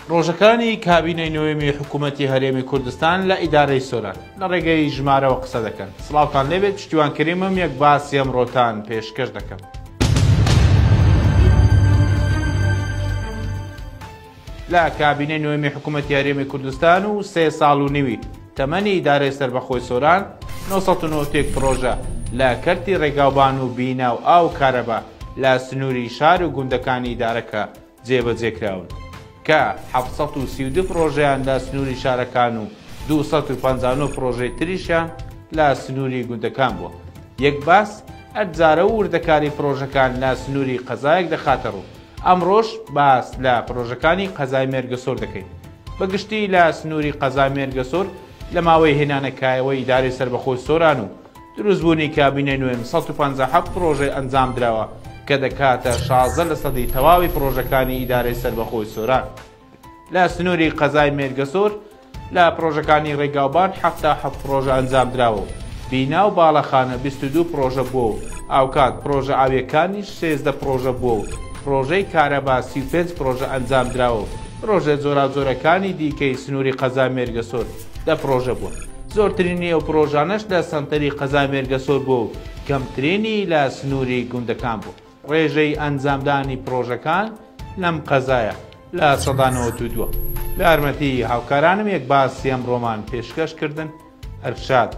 پڕۆژەکانی کابینەی نۆیەمی حکوومەتی هەرێمی کوردستان لە ئیدارەی سۆران لە ڕێگەی ژمارەوە قسە دەکەن. سڵاوتان لێبێت پشتیوان کەریمم یەک باسی ئەمڕۆتان پێشکەش دەکەم. لە کابینەی نۆیەمی حکوومەتی هەرێمی کوردستان و سێ ساڵ و نیوی تەمەنی ئیدارەی سەربەخۆی سۆران 991 پڕۆژە لە کەرتی ڕێگاوبان و بینا و ئاو و کارەبا لە سنووری شار و گوندەکانی ئیدارەکە جێبەجێکراون کە 732 پڕۆژەیان لە سنووری شارەکان و 259 پڕۆژەی تریشیان لە سنووری گوندەکان بووە. یەک باس هەر جارە و وردەکاری پڕۆژەکان لە سنووری قەزایەک دەخاتە ڕوو. ئەمڕۆش باس لە پڕۆژەکانی قەزای مێرگەسۆر دەکەین. بە گشتی لە سنووری قەزای مێرگەسۆر لە ماوەی هێنانە کایەوەی ئیدارەی سەربەخۆی سۆران و دروستبوونی کابینەی نوێم 157 پڕۆژەی ئەنجامدراوە کە دەکاتە 16 لەسەدی تەواوی پڕۆژەکانی ئیدارەی سەربەخۆی سۆران. لە سنووری قەزای مێرگەسۆر لە پڕۆژەکانی ڕێگاوبان 77 پڕۆژە ئەنجامدراوە و بینا و باڵەخانە 22 پڕۆژە بووە و هاوکات پڕۆژە ئاوییەکانیش 13 پڕۆژە بووە و پڕۆژەی کارەبا 35 پڕۆژە ئەنجامدراوە و پڕۆژە جۆراوجۆرەکانی دیکەی سنووری قەزای مێرگەسۆر 10 پڕۆژە بووە. زۆرترینی ئەو پڕۆژانەش لە سەنتەری قەزای مێرگەسۆر بووە و کەمترینی لە سنووری گوندەکان بووە. ڕێژەی ئەنجامدانی پڕۆژەکان لەم قەزایە 92%. بە یارمەتی هاوکارانم یەک باسی ئەمڕۆمان پێشکەش کردن. ئەرشاد